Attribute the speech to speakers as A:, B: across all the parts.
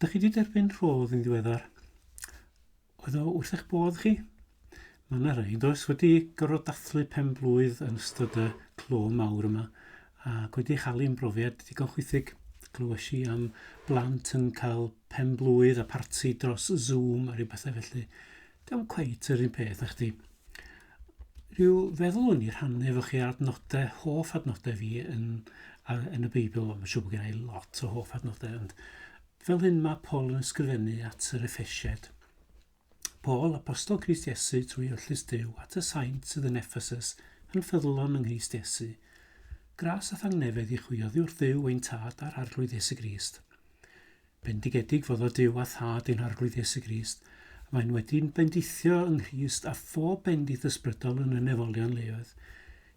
A: Ydych chi wedi derbyn rhodd yn ddiweddar? Oedd o wrth eich bodd chi? Mae yna rhai, does, wedi gorfod dathlu pen blwydd yn ystod y clo mawr yma ac wedi chael un brofiad digon chwithig. Glywes i am blant yn cael pen blwydd a parti dros Zoom a rhyw bethau felly. Diolch cweit yr un peth na chdi. Rhyw feddwl o'n i rhannu efo chi adnodau, hoff adnodau fi yn, ar, yn y Beibl. Mae'n siŵr bod gen i lot o hoff adnodau, ond fel hyn mae Paul yn ysgrifennu at yr Effesiaid. Paul, apostol Crist Iesu trwy ewyllys Duw, at y saint sydd yn Ephesus, yn ffyddlon yng Nghrist Iesu. Gras a thangnefedd i chwi oddi wrth Dduw ein Tad a'r Arglwydd Iesu Grist. Bendigedig foddo Duw a Thad ein Harglwydd Iesu Grist, y mae'n wedi'n bendithio yng Nghrist â phob bendith ysbrydol yn y nefolion leoedd.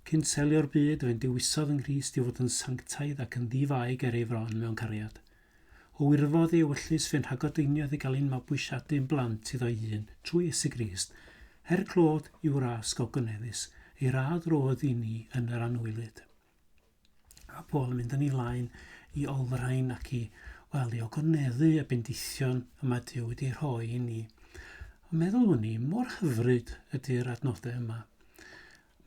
A: Cyn selio'r byd, fe'n dewisodd yng Nghrist i fod yn sanctaidd ac yn ddi-fai ger ei fron mewn cariad. O wirfodd ei ewyllys fe'n rhagordeiniodd i gael ein mabwysiadu'n blant iddo'i hun trwy Iesu Grist, er clod i'w ras gogoneddus, ei rad rodd i ni yn yr anwylyd. Mae Paul yn mynd yn ei flaen i olrhain ac i, wel, i ogoneddu y bendithion y mae Duw wedi rhoi i ni. Ond meddwl hwn i, mor hyfryd ydy'r adnodau yma.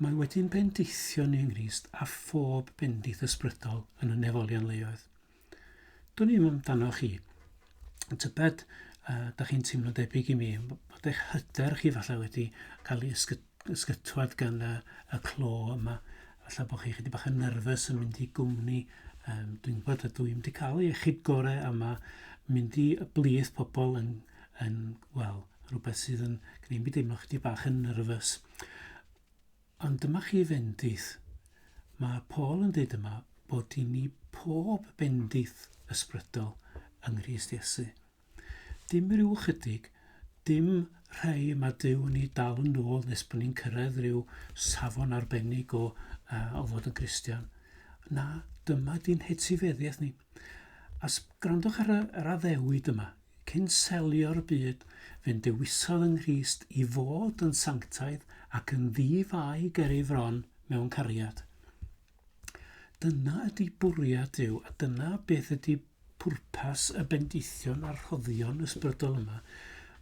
A: Mae wedi'n bendithio ni yng Nghrist a phob bendith ysbrydol yn y nefolion leoedd. Dwn i'm amdano chi. Tybed, uh, da chi'n teimlo debyg i mi, bod eich hyder chi falle wedi cael ei ysgytwad gan y, y clo yma. Falle bod chi chydig bach yn nerfus yn mynd i gwmni. Um, dwi'n gwybod ydw i'n wedi cael ei iechyd gorau yma, mynd i blith pobl yn, yn wel, rhywbeth sydd yn gwneud mi deimlo chydig bach yn nerfus. Ond dyma chi fendith. Mae Paul yn dweud yma bod i ni pob bendith ysbrydol yng Nghrist Iesu. Dim rhyw ychydig, dim rhai y mae Duw yn ei dal yn ôl nes bod ni'n cyrraedd rhyw safon arbennig o, uh, o fod yn Gristion. Na, dyma di'n hetifeddiaeth ni. A gwrandwch ar y, yr addewid yma, Cyn selio'r byd, fe'n dewisodd yng Nghrist i fod yn sanctaidd ac yn ddi-fai ger ei fron mewn cariad. Dyna ydy bwriad Duw, a dyna beth ydy pwrpas y bendithion a'r rhoddion ysbrydol yma.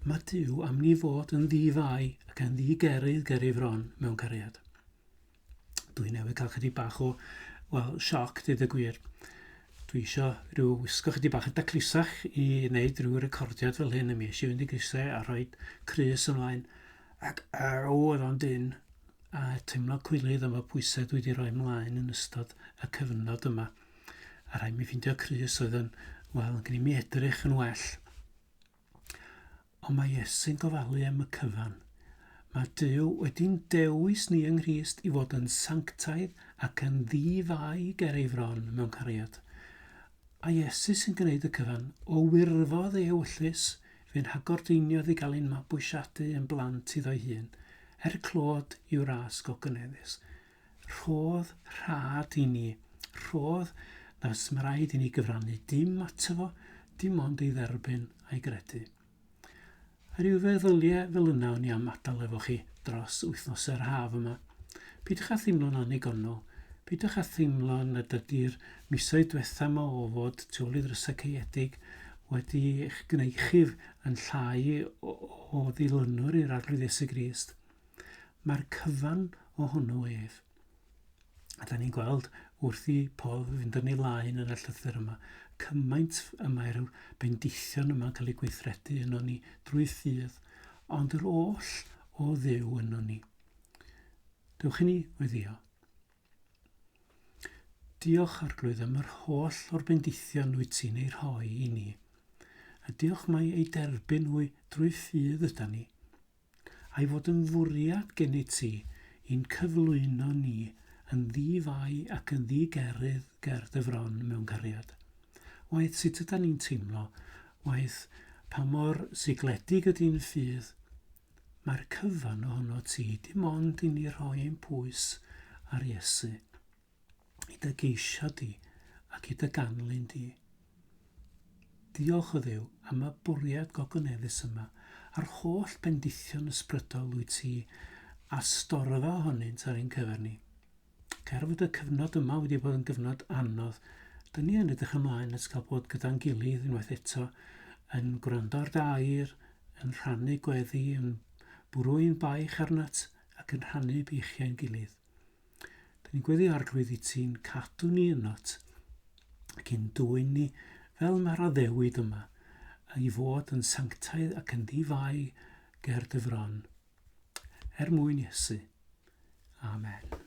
A: Mae Duw am ni fod yn ddi-fai ac yn ddi-gerydd ger ei fron mewn cariad. Dwi newydd cael chydig bach o, wel, sioc, dweud y gwir. Dwi eisiau rhyw wisgo chydig bach yn daclusach i wneud rhyw recordiad fel hyn, a mi eisiau fynd i grisiau a rhoi crys ymlaen. Ac aw, oedd o'n dyn. A teimlo cwilydd am y pwysau dwi wedi rhoi ymlaen yn ystod y cyfnod yma. A rhaid mi ffeindio crys oedd yn, wel, yn gwneud mi edrych yn well. Ond mae Iesu'n gofalu am y cyfan. Mae Duw wedi'n dewis ni yng Nghrist i fod yn sanctaidd ac yn ddi-fai ger ei fron mewn cariad. A Iesu sy'n gwneud y cyfan, o wirfodd ei ewyllys, fe'n hagordeiniodd i gael ein mabwysiadu yn blant iddo'i hun, er clod i'w ras gogoneddus. Rhodd rhad i ni. Rhodd na fysa rhaid i ni gyfrannu dim ato fo, dim ond ei dderbyn a'i gredu. A rhyw feddyliau fel yna o'n i am adael efo chi dros wythnosau'r haf yma. Peidiwch â theimlo'n annigonol. Peidiwch â theimlo nad ydy'r misoedd diwetha yma o fod tu ôl i ddrysau caeedig wedi eich gwneud chi yn llai o, o ddilynwr i'r Arglwydd Iesu Grist. Mae'r cyfan ohono ef. A da ni'n gweld wrth i Paul fynd yn ei laen yn y llythyr yma, cymaint y mae'r bendithion yma'n cael eu gweithredu yno ni drwy ffydd, ond yr oll o Dduw yno ni. Dewch i ni weddio. Diolch, Arglwydd, am yr holl o'r bendithion wyt ti'n ei rhoi i ni. A diolch mai ei derbyn hwy drwy ffydd yda ni. A'i fod yn fwriad gennyt ti i'n cyflwyno ni yn ddi-fai ac yn ddi-gerydd ger dy fron mewn cariad. Waeth sut ydan ni'n teimlo, waeth pa mor sigledig ydy'n ffydd, mae'r cyfan ohono ti, dim ond i ni rhoi ein pwys ar Iesu. I dy geisio di ac i dy ganlyn di. Diolch o Dduw am y bwriad gogoneddus yma a'r holl bendithion ysbrydol wyt ti a storfa ohonynt ar ein cyfer ni. Ac er fod y cyfnod yma wedi bod yn gyfnod anodd, dyn ni yn edrych ymlaen at gael bod gyda'n gilydd unwaith eto. yn gwrando ar dy air, yn rhannu gweddi, yn bwrw ein baich arnat ac yn rhannu beichiau'n gilydd. Dyn ni'n gweddi arglwydd i ti'n cadw ni ynot ac i'n dwyn ni fel mae'r addewid yma i fod yn sanctaidd ac yn ddi-fai ger dy fron. Er mwyn Iesu. Amen.